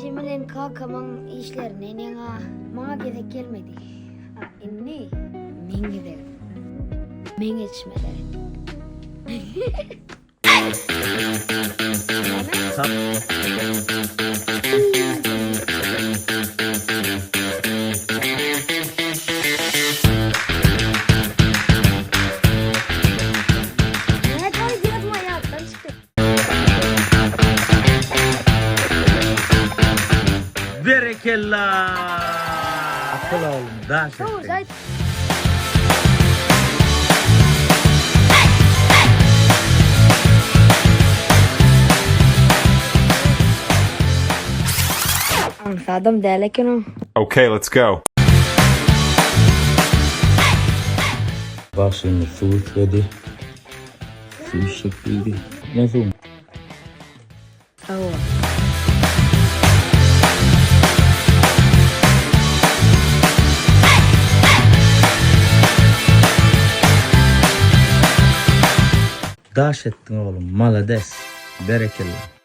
Ejem bilen kakamyň işlerinden ýaňa maňa gezek gelmedi. A indi meň gezegim. Meň etişmeli. Berekella! Akyl oglum, daş etdiň. Aňsadam däl eken o. Okay, let's go. Bagşymyz suw isledi. Suw içjek diýdi. Ne suw? Hawa. Daş etdiň oglum, malades. Berekella.